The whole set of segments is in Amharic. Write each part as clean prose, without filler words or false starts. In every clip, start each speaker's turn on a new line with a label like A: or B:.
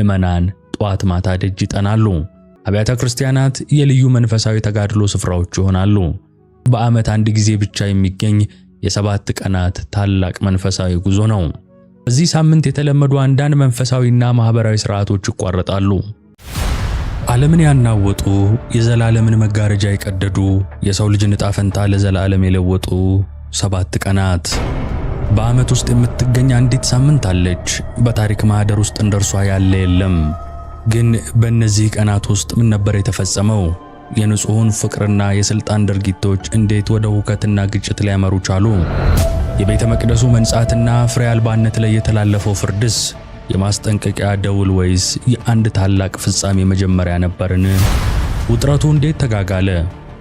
A: ምዕመናን ጧት ማታ ደጅ ይጠናሉ። አብያተ ክርስቲያናት የልዩ መንፈሳዊ ተጋድሎ ስፍራዎች ይሆናሉ። በዓመት አንድ ጊዜ ብቻ የሚገኝ የ7 ቀናት ታላቅ መንፈሳዊ ጉዞ ነው። በዚህ ሳምንት የተለመዱ አንዳንድ መንፈሳዊና ማህበራዊ ስርዓቶች ይቋረጣሉ። ዓለምን ያናወጡ፣ የዘላለምን መጋረጃ የቀደዱ፣ የሰው ልጅን ዕጣ ፈንታ ለዘላለም የለወጡ 7 ቀናት። በዓመት ውስጥ የምትገኝ አንዲት ሳምንት አለች። በታሪክ ማህደር ውስጥ እንደርሷ ያለ የለም። ግን በእነዚህ ቀናት ውስጥ ምን ነበር የተፈጸመው? የንጹሑን ፍቅርና የሥልጣን ድርጊቶች እንዴት ወደ ሁከትና ግጭት ሊያመሩ ቻሉ? የቤተ መቅደሱ መንጻትና ፍሬ አልባነት ላይ የተላለፈው ፍርድስ የማስጠንቀቂያ ደውል ወይስ የአንድ ታላቅ ፍጻሜ መጀመሪያ ነበርን? ውጥረቱ እንዴት ተጋጋለ?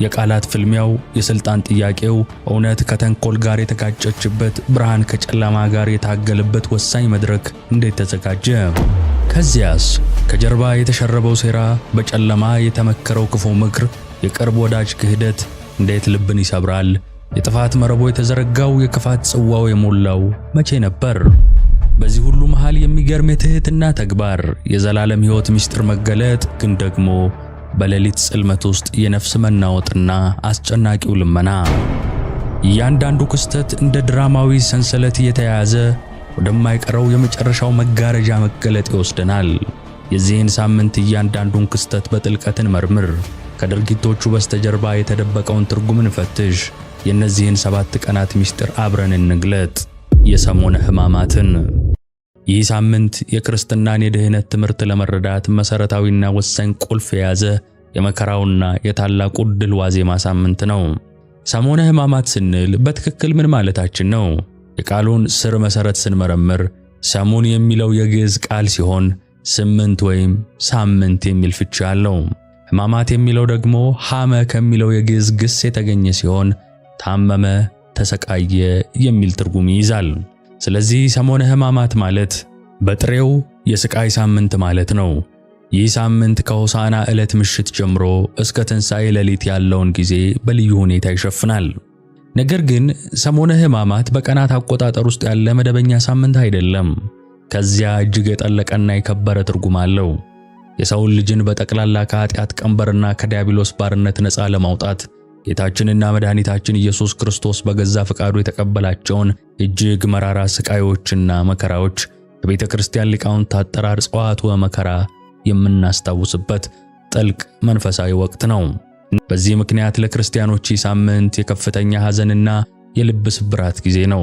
A: የቃላት ፍልሚያው፣ የሥልጣን ጥያቄው፣ እውነት ከተንኮል ጋር የተጋጨችበት፣ ብርሃን ከጨለማ ጋር የታገለበት ወሳኝ መድረክ እንዴት ተዘጋጀ? ከዚያስ ከጀርባ የተሸረበው ሴራ፣ በጨለማ የተመከረው ክፉ ምክር፣ የቅርብ ወዳጅ ክህደት እንዴት ልብን ይሰብራል? የጥፋት መረቦ የተዘረጋው፣ የክፋት ጽዋው የሞላው መቼ ነበር? በዚህ ሁሉ መሃል የሚገርም የትህትና ተግባር፣ የዘላለም ሕይወት ምስጢር መገለጥ፣ ግን ደግሞ በሌሊት ጽልመት ውስጥ የነፍስ መናወጥና አስጨናቂው ልመና። እያንዳንዱ ክስተት እንደ ድራማዊ ሰንሰለት እየተያያዘ ወደማይቀረው የመጨረሻው መጋረጃ መገለጥ ይወስደናል። የዚህን ሳምንት እያንዳንዱን ክስተት በጥልቀት እንመርምር። ከድርጊቶቹ በስተጀርባ የተደበቀውን ትርጉም እንፈትሽ። የእነዚህን 7 ቀናት ምስጢር አብረን እንግለጥ። የሰሞነ ሕማማትን። ይህ ሳምንት የክርስትናን የድህነት ትምህርት ለመረዳት መሠረታዊና ወሳኝ ቁልፍ የያዘ የመከራውና የታላቁ ድል ዋዜማ ሳምንት ነው። ሰሞነ ሕማማት ስንል በትክክል ምን ማለታችን ነው? የቃሉን ስር መሠረት ስንመረምር ሰሙን የሚለው የግዕዝ ቃል ሲሆን 8 ወይም ሳምንት የሚል ፍቺ አለው። ሕማማት የሚለው ደግሞ ሐመ ከሚለው የግዕዝ ግስ የተገኘ ሲሆን ታመመ፣ ተሰቃየ የሚል ትርጉም ይይዛል። ስለዚህ ሰሞነ ሕማማት ማለት በጥሬው የስቃይ ሳምንት ማለት ነው። ይህ ሳምንት ከሆሳዕና ዕለት ምሽት ጀምሮ እስከ ትንሣኤ ሌሊት ያለውን ጊዜ በልዩ ሁኔታ ይሸፍናል። ነገር ግን ሰሞነ ሕማማት በቀናት አቆጣጠር ውስጥ ያለ መደበኛ ሳምንት አይደለም። ከዚያ እጅግ የጠለቀና የከበረ ትርጉም አለው። የሰውን ልጅን በጠቅላላ ከኃጢአት ቀንበርና ከዲያብሎስ ባርነት ነፃ ለማውጣት ጌታችንና መድኃኒታችን ኢየሱስ ክርስቶስ በገዛ ፈቃዱ የተቀበላቸውን እጅግ መራራ ስቃዮችና መከራዎች በቤተ ክርስቲያን ሊቃውንት አጠራር ጸዋትወ መከራ የምናስታውስበት ጥልቅ መንፈሳዊ ወቅት ነው። በዚህ ምክንያት ለክርስቲያኖች ይህ ሳምንት የከፍተኛ ሐዘንና የልብ ስብራት ጊዜ ነው።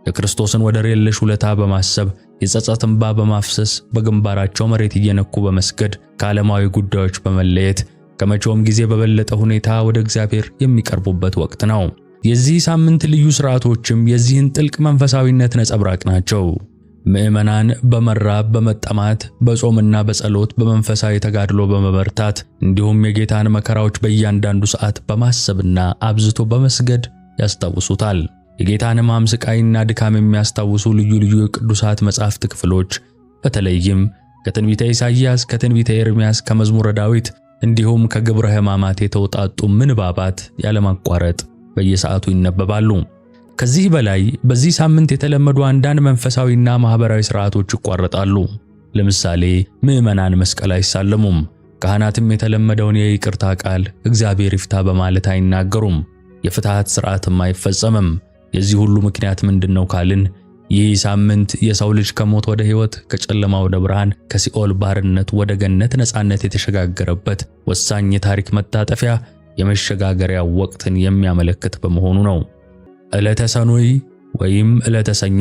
A: የክርስቶስን ወደር የለሽ ውለታ በማሰብ የጸጸት እንባ በማፍሰስ በግንባራቸው መሬት እየነኩ በመስገድ ከዓለማዊ ጉዳዮች በመለየት ከመቼውም ጊዜ በበለጠ ሁኔታ ወደ እግዚአብሔር የሚቀርቡበት ወቅት ነው። የዚህ ሳምንት ልዩ ሥርዓቶችም የዚህን ጥልቅ መንፈሳዊነት ነጸብራቅ ናቸው። ምዕመናን በመራብ በመጠማት በጾምና በጸሎት በመንፈሳዊ ተጋድሎ በመበርታት እንዲሁም የጌታን መከራዎች በእያንዳንዱ ሰዓት በማሰብና አብዝቶ በመስገድ ያስታውሱታል። የጌታን ሕማም ስቃይና ድካም የሚያስታውሱ ልዩ ልዩ የቅዱሳት መጻሕፍት ክፍሎች በተለይም ከትንቢተ ኢሳይያስ፣ ከትንቢተ ኤርምያስ፣ ከመዝሙረ ዳዊት እንዲሁም ከግብረ ሕማማት የተውጣጡ ምንባባት ያለማቋረጥ በየሰዓቱ ይነበባሉ። ከዚህ በላይ በዚህ ሳምንት የተለመዱ አንዳንድ መንፈሳዊና ማህበራዊ ስርዓቶች ይቋረጣሉ። ለምሳሌ ምዕመናን መስቀል አይሳለሙም። ካህናትም የተለመደውን የይቅርታ ቃል እግዚአብሔር ይፍታ በማለት አይናገሩም። የፍትሐት ስርዓትም አይፈጸምም። የዚህ ሁሉ ምክንያት ምንድነው ካልን ይህ ሳምንት የሰው ልጅ ከሞት ወደ ሕይወት፣ ከጨለማ ወደ ብርሃን፣ ከሲኦል ባርነት ወደ ገነት ነፃነት የተሸጋገረበት ወሳኝ የታሪክ መታጠፊያ፣ የመሸጋገሪያ ወቅትን የሚያመለክት በመሆኑ ነው። ዕለተ ሰኑይ ወይም ዕለተ ሰኞ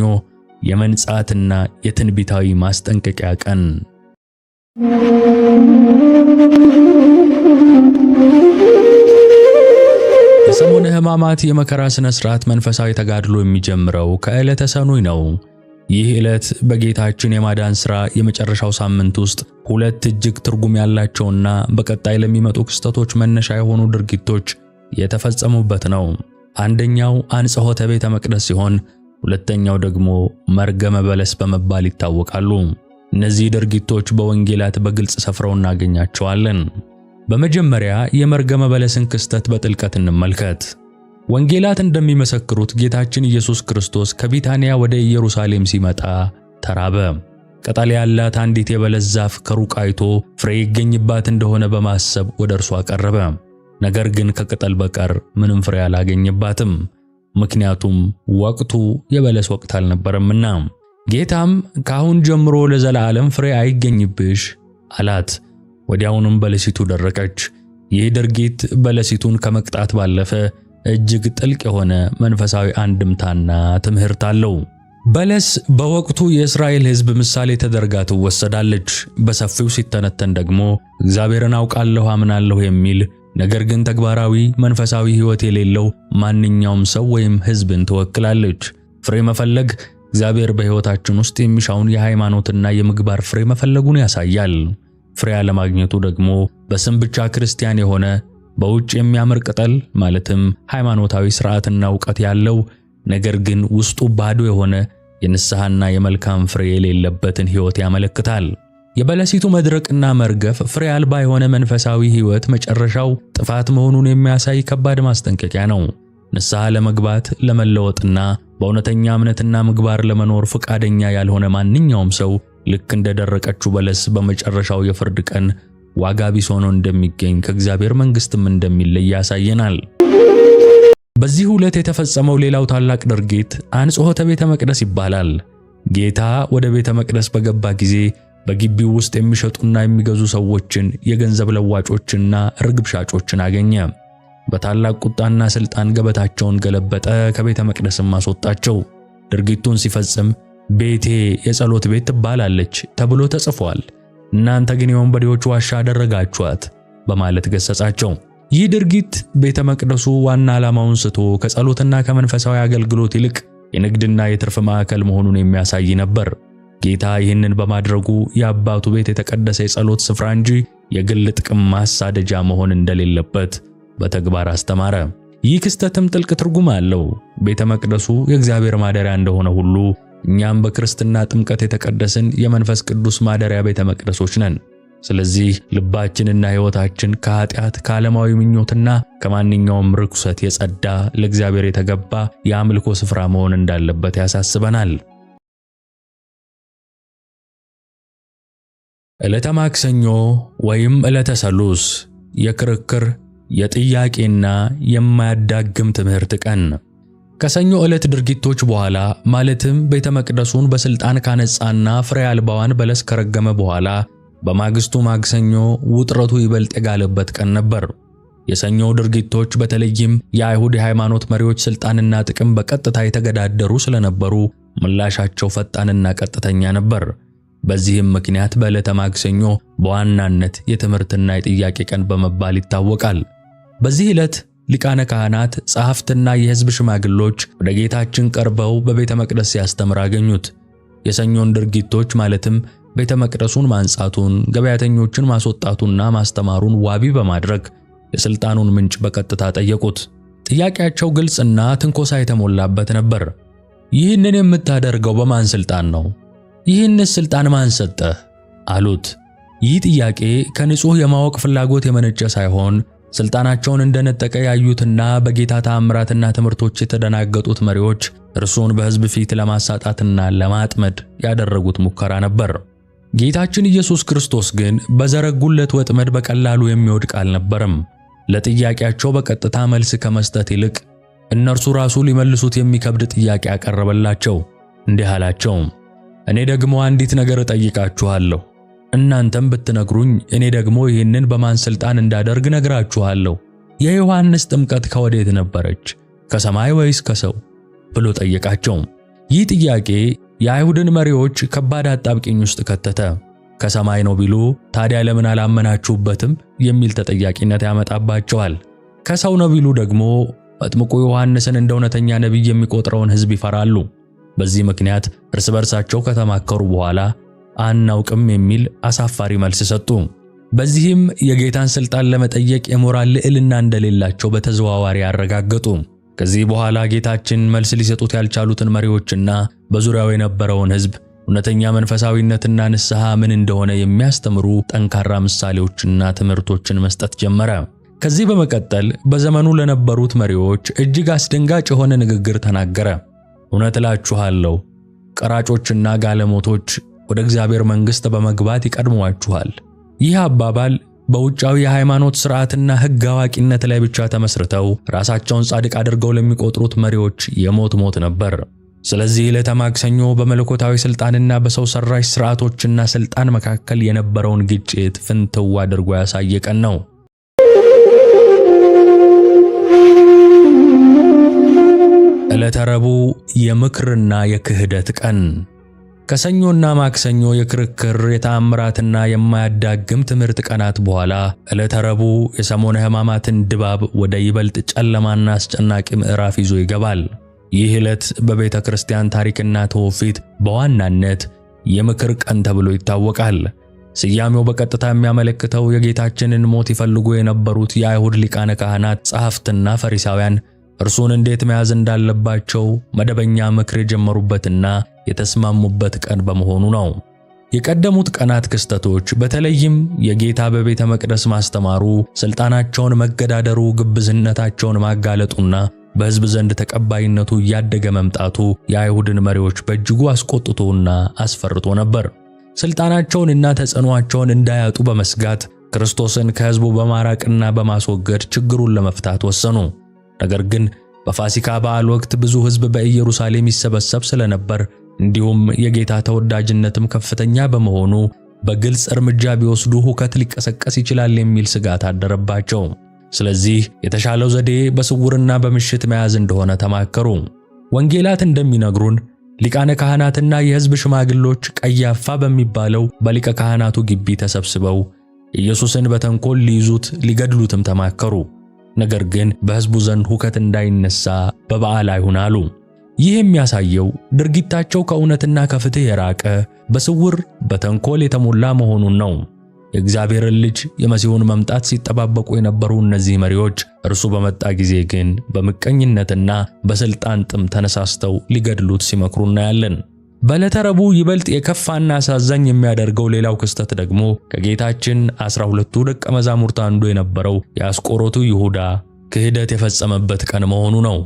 A: የመንጻትና የትንቢታዊ ማስጠንቀቂያ ቀን። የሰሙነ ሕማማት የመከራ ሥነ ሥርዓት መንፈሳዊ ተጋድሎ የሚጀምረው ከዕለተ ሰኑይ ነው። ይህ ዕለት በጌታችን የማዳን ሥራ የመጨረሻው ሳምንት ውስጥ ሁለት እጅግ ትርጉም ያላቸውና በቀጣይ ለሚመጡ ክስተቶች መነሻ የሆኑ ድርጊቶች የተፈጸሙበት ነው። አንደኛው አንጽሖተ ቤተ መቅደስ ሲሆን፣ ሁለተኛው ደግሞ መርገመ በለስ በመባል ይታወቃሉ። እነዚህ ድርጊቶች በወንጌላት በግልጽ ሰፍረው እናገኛቸዋለን። በመጀመሪያ የመርገመ በለስን ክስተት በጥልቀት እንመልከት። ወንጌላት እንደሚመሰክሩት ጌታችን ኢየሱስ ክርስቶስ ከቢታንያ ወደ ኢየሩሳሌም ሲመጣ ተራበ። ቅጠል ያላት አንዲት የበለስ ዛፍ ከሩቅ አይቶ ፍሬ ይገኝባት እንደሆነ በማሰብ ወደ እርሷ ቀረበ። ነገር ግን ከቅጠል በቀር ምንም ፍሬ አላገኘባትም፣ ምክንያቱም ወቅቱ የበለስ ወቅት አልነበረምና። ጌታም ከአሁን ጀምሮ ለዘላለም ፍሬ አይገኝብሽ አላት። ወዲያውኑም በለሲቱ ደረቀች። ይህ ድርጊት በለሲቱን ከመቅጣት ባለፈ እጅግ ጥልቅ የሆነ መንፈሳዊ አንድምታና ትምህርት አለው። በለስ በወቅቱ የእስራኤል ሕዝብ ምሳሌ ተደርጋ ትወሰዳለች። በሰፊው ሲተነተን ደግሞ እግዚአብሔርን አውቃለሁ አምናለሁ የሚል ነገር ግን ተግባራዊ መንፈሳዊ ሕይወት የሌለው ማንኛውም ሰው ወይም ሕዝብን ትወክላለች። ፍሬ መፈለግ እግዚአብሔር በሕይወታችን ውስጥ የሚሻውን የሃይማኖትና የምግባር ፍሬ መፈለጉን ያሳያል። ፍሬ አለማግኘቱ ደግሞ በስም ብቻ ክርስቲያን የሆነ፣ በውጭ የሚያምር ቅጠል ማለትም ሃይማኖታዊ ሥርዓትና እውቀት ያለው፣ ነገር ግን ውስጡ ባዶ የሆነ፣ የንስሐና የመልካም ፍሬ የሌለበትን ሕይወት ያመለክታል። የበለሲቱ መድረቅና መርገፍ ፍሬ አልባ የሆነ መንፈሳዊ ሕይወት መጨረሻው ጥፋት መሆኑን የሚያሳይ ከባድ ማስጠንቀቂያ ነው። ንስሐ ለመግባት፣ ለመለወጥና በእውነተኛ እምነትና ምግባር ለመኖር ፈቃደኛ ያልሆነ ማንኛውም ሰው ልክ እንደደረቀችው በለስ በመጨረሻው የፍርድ ቀን ዋጋ ቢስ ሆኖ እንደሚገኝ፣ ከእግዚአብሔር መንግሥትም እንደሚለይ ያሳየናል። በዚህ ዕለት የተፈጸመው ሌላው ታላቅ ድርጊት አንጽሖተ ቤተ መቅደስ ይባላል። ጌታ ወደ ቤተ መቅደስ በገባ ጊዜ በግቢው ውስጥ የሚሸጡና የሚገዙ ሰዎችን፣ የገንዘብ ለዋጮችና ርግብ ሻጮችን አገኘ። በታላቅ ቁጣና ሥልጣን ገበታቸውን ገለበጠ፣ ከቤተ መቅደስም አስወጣቸው። ድርጊቱን ሲፈጽም ቤቴ የጸሎት ቤት ትባላለች ተብሎ ተጽፏል፣ እናንተ ግን የወንበዴዎች ዋሻ አደረጋችኋት በማለት ገሰጻቸው። ይህ ድርጊት ቤተ መቅደሱ ዋና ዓላማውን ስቶ ከጸሎትና ከመንፈሳዊ አገልግሎት ይልቅ የንግድና የትርፍ ማዕከል መሆኑን የሚያሳይ ነበር። ጌታ ይህንን በማድረጉ የአባቱ ቤት የተቀደሰ የጸሎት ስፍራ እንጂ የግል ጥቅም ማሳደጃ መሆን እንደሌለበት በተግባር አስተማረ። ይህ ክስተትም ጥልቅ ትርጉም አለው። ቤተ መቅደሱ የእግዚአብሔር ማደሪያ እንደሆነ ሁሉ እኛም በክርስትና ጥምቀት የተቀደስን የመንፈስ ቅዱስ ማደሪያ ቤተ መቅደሶች ነን። ስለዚህ ልባችንና ሕይወታችን ከኃጢአት፣ ከዓለማዊ ምኞትና ከማንኛውም ርኩሰት የጸዳ፣ ለእግዚአብሔር የተገባ የአምልኮ ስፍራ መሆን እንዳለበት ያሳስበናል። ዕለተ ማክሰኞ ወይም ዕለተ ሰሉስ የክርክር፣ የጥያቄና የማያዳግም ትምህርት ቀን። ከሰኞ ዕለት ድርጊቶች በኋላ፣ ማለትም ቤተ መቅደሱን በሥልጣን ካነጻና ፍሬ አልባዋን በለስ ከረገመ በኋላ፣ በማግስቱ ማክሰኞ ውጥረቱ ይበልጥ የጋለበት ቀን ነበር። የሰኞው ድርጊቶች በተለይም የአይሁድ የሃይማኖት መሪዎች ሥልጣንና ጥቅም በቀጥታ የተገዳደሩ ስለነበሩ ምላሻቸው ፈጣንና ቀጥተኛ ነበር። በዚህም ምክንያት በዕለተ ማክሰኞ በዋናነት የትምህርትና የጥያቄ ቀን በመባል ይታወቃል። በዚህ ዕለት ሊቃነ ካህናት፣ ጸሐፍትና የሕዝብ ሽማግሎች ወደ ጌታችን ቀርበው በቤተ መቅደስ ሲያስተምር አገኙት። የሰኞን ድርጊቶች ማለትም ቤተ መቅደሱን ማንጻቱን፣ ገበያተኞችን ማስወጣቱና ማስተማሩን ዋቢ በማድረግ የሥልጣኑን ምንጭ በቀጥታ ጠየቁት። ጥያቄያቸው ግልጽና ትንኮሳ የተሞላበት ነበር። ይህንን የምታደርገው በማን ሥልጣን ነው? ይህንስ ሥልጣን ማን ሰጠህ? አሉት። ይህ ጥያቄ ከንጹሕ የማወቅ ፍላጎት የመነጨ ሳይሆን ሥልጣናቸውን እንደነጠቀ ያዩትና በጌታ ተአምራትና ትምህርቶች የተደናገጡት መሪዎች እርሱን በሕዝብ ፊት ለማሳጣትና ለማጥመድ ያደረጉት ሙከራ ነበር። ጌታችን ኢየሱስ ክርስቶስ ግን በዘረጉለት ወጥመድ በቀላሉ የሚወድቅ አልነበረም። ለጥያቄያቸው በቀጥታ መልስ ከመስጠት ይልቅ እነርሱ ራሱ ሊመልሱት የሚከብድ ጥያቄ አቀረበላቸው። እንዲህ አላቸው፣ እኔ ደግሞ አንዲት ነገር እጠይቃችኋለሁ፣ እናንተም ብትነግሩኝ እኔ ደግሞ ይህንን በማን ሥልጣን እንዳደርግ እነግራችኋለሁ። የዮሐንስ ጥምቀት ከወዴት ነበረች? ከሰማይ ወይስ ከሰው? ብሎ ጠየቃቸው። ይህ ጥያቄ የአይሁድን መሪዎች ከባድ አጣብቂኝ ውስጥ ከተተ። ከሰማይ ነው ቢሉ ታዲያ ለምን አላመናችሁበትም የሚል ተጠያቂነት ያመጣባቸዋል። ከሰው ነው ቢሉ ደግሞ መጥምቁ ዮሐንስን እንደ እውነተኛ ነቢይ የሚቆጥረውን ሕዝብ ይፈራሉ። በዚህ ምክንያት እርስ በርሳቸው ከተማከሩ በኋላ አናውቅም የሚል አሳፋሪ መልስ ሰጡ። በዚህም የጌታን ሥልጣን ለመጠየቅ የሞራል ልዕልና እንደሌላቸው በተዘዋዋሪ አረጋገጡ። ከዚህ በኋላ ጌታችን መልስ ሊሰጡት ያልቻሉትን መሪዎችና በዙሪያው የነበረውን ሕዝብ እውነተኛ መንፈሳዊነትና ንስሐ ምን እንደሆነ የሚያስተምሩ ጠንካራ ምሳሌዎችና ትምህርቶችን መስጠት ጀመረ። ከዚህ በመቀጠል በዘመኑ ለነበሩት መሪዎች እጅግ አስደንጋጭ የሆነ ንግግር ተናገረ። እውነት እላችኋለሁ፣ ቀራጮችና ጋለሞቶች ወደ እግዚአብሔር መንግሥት በመግባት ይቀድሟችኋል። ይህ አባባል በውጫዊ የሃይማኖት ሥርዓትና ሕግ አዋቂነት ላይ ብቻ ተመስርተው ራሳቸውን ጻድቅ አድርገው ለሚቆጥሩት መሪዎች የሞት ሞት ነበር። ስለዚህ ዕለተ ማክሰኞ በመለኮታዊ ሥልጣንና በሰው ሰራሽ ሥርዓቶችና ሥልጣን መካከል የነበረውን ግጭት ፍንትው አድርጎ ያሳየ ቀን ነው። ዕለተ ረቡዕ የምክርና የክህደት ቀን። ከሰኞና ማክሰኞ የክርክር የተአምራትና የማያዳግም ትምህርት ቀናት በኋላ ዕለተ ረቡዕ የሰሞነ ሕማማትን ድባብ ወደ ይበልጥ ጨለማና አስጨናቂ ምዕራፍ ይዞ ይገባል። ይህ ዕለት በቤተ ክርስቲያን ታሪክና ትውፊት በዋናነት የምክር ቀን ተብሎ ይታወቃል። ስያሜው በቀጥታ የሚያመለክተው የጌታችንን ሞት ይፈልጉ የነበሩት የአይሁድ ሊቃነ ካህናት፣ ጸሐፍትና ፈሪሳውያን እርሱን እንዴት መያዝ እንዳለባቸው መደበኛ ምክር የጀመሩበትና የተስማሙበት ቀን በመሆኑ ነው። የቀደሙት ቀናት ክስተቶች በተለይም የጌታ በቤተ መቅደስ ማስተማሩ፣ ሥልጣናቸውን መገዳደሩ፣ ግብዝነታቸውን ማጋለጡና በሕዝብ ዘንድ ተቀባይነቱ እያደገ መምጣቱ የአይሁድን መሪዎች በእጅጉ አስቆጥቶና አስፈርቶ ነበር። ሥልጣናቸውንና ተጽዕኖአቸውን እንዳያጡ በመስጋት ክርስቶስን ከሕዝቡ በማራቅና በማስወገድ ችግሩን ለመፍታት ወሰኑ። ነገር ግን በፋሲካ በዓል ወቅት ብዙ ሕዝብ በኢየሩሳሌም ይሰበሰብ ስለነበር እንዲሁም የጌታ ተወዳጅነትም ከፍተኛ በመሆኑ በግልጽ እርምጃ ቢወስዱ ሁከት ሊቀሰቀስ ይችላል የሚል ስጋት አደረባቸው። ስለዚህ የተሻለው ዘዴ በስውርና በምሽት መያዝ እንደሆነ ተማከሩ። ወንጌላት እንደሚነግሩን ሊቃነ ካህናትና የሕዝብ ሽማግሎች ቀያፋ በሚባለው በሊቀ ካህናቱ ግቢ ተሰብስበው ኢየሱስን በተንኮል ሊይዙት ሊገድሉትም ተማከሩ። ነገር ግን በሕዝቡ ዘንድ ሁከት እንዳይነሳ በበዓል አይሁን አሉ። ይህ የሚያሳየው ድርጊታቸው ከእውነትና ከፍትሕ የራቀ በስውር በተንኮል የተሞላ መሆኑን ነው። የእግዚአብሔርን ልጅ የመሲሁን መምጣት ሲጠባበቁ የነበሩ እነዚህ መሪዎች እርሱ በመጣ ጊዜ ግን በምቀኝነትና በሥልጣን ጥም ተነሳስተው ሊገድሉት ሲመክሩ እናያለን። በዕለተ ረቡዕ ይበልጥ የከፋና አሳዛኝ የሚያደርገው ሌላው ክስተት ደግሞ ከጌታችን 12ቱ ደቀ መዛሙርት አንዱ የነበረው የአስቆሮቱ ይሁዳ ክህደት የፈጸመበት ቀን መሆኑ ነው።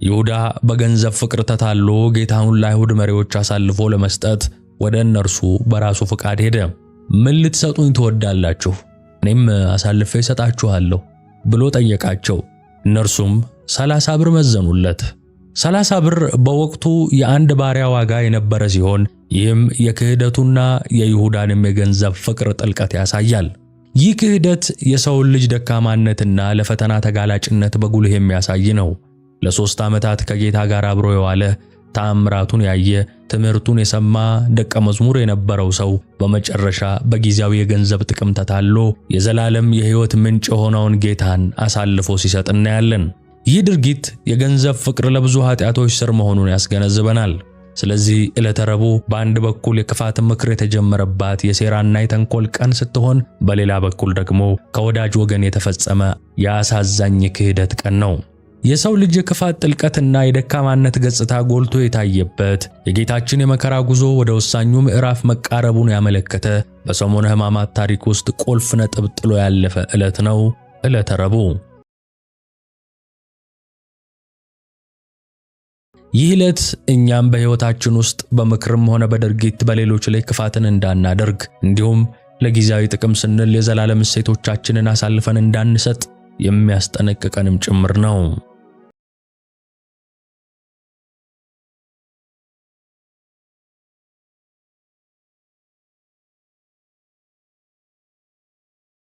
A: ይሁዳ በገንዘብ ፍቅር ተታሎ ጌታውን ለአይሁድ መሪዎች አሳልፎ ለመስጠት ወደ እነርሱ በራሱ ፈቃድ ሄደ። ምን ልትሰጡኝ ትወዳላችሁ? እኔም አሳልፌ እሰጣችኋለሁ ብሎ ጠየቃቸው። እነርሱም 30 ብር መዘኑለት። 30 ብር በወቅቱ የአንድ ባሪያ ዋጋ የነበረ ሲሆን ይህም የክህደቱና የይሁዳንም የገንዘብ ፍቅር ጥልቀት ያሳያል። ይህ ክህደት የሰውን ልጅ ደካማነትና ለፈተና ተጋላጭነት በጉልህ የሚያሳይ ነው። ለ3 ዓመታት ከጌታ ጋር አብሮ የዋለ፣ ተአምራቱን ያየ፣ ትምህርቱን የሰማ ደቀ መዝሙር የነበረው ሰው በመጨረሻ በጊዜያዊ የገንዘብ ጥቅም ተታሎ የዘላለም የሕይወት ምንጭ የሆነውን ጌታን አሳልፎ ሲሰጥ እናያለን። ይህ ድርጊት የገንዘብ ፍቅር ለብዙ ኃጢአቶች ስር መሆኑን ያስገነዝበናል። ስለዚህ ዕለተ ረቡዕ በአንድ በኩል የክፋት ምክር የተጀመረባት የሴራና የተንኮል ቀን ስትሆን፣ በሌላ በኩል ደግሞ ከወዳጅ ወገን የተፈጸመ የአሳዛኝ ክህደት ቀን ነው። የሰው ልጅ የክፋት ጥልቀትና የደካማነት ገጽታ ጎልቶ የታየበት የጌታችን የመከራ ጉዞ ወደ ወሳኙ ምዕራፍ መቃረቡን ያመለከተ በሰሞነ ሕማማት ታሪክ ውስጥ ቁልፍ ነጥብ ጥሎ ያለፈ ዕለት ነው ዕለተ ረቡዕ። ይህ ዕለት እኛም በሕይወታችን ውስጥ በምክርም ሆነ በድርጊት በሌሎች ላይ ክፋትን እንዳናደርግ እንዲሁም ለጊዜያዊ ጥቅም ስንል የዘላለም እሴቶቻችንን አሳልፈን እንዳንሰጥ የሚያስጠነቅቀንም ጭምር ነው።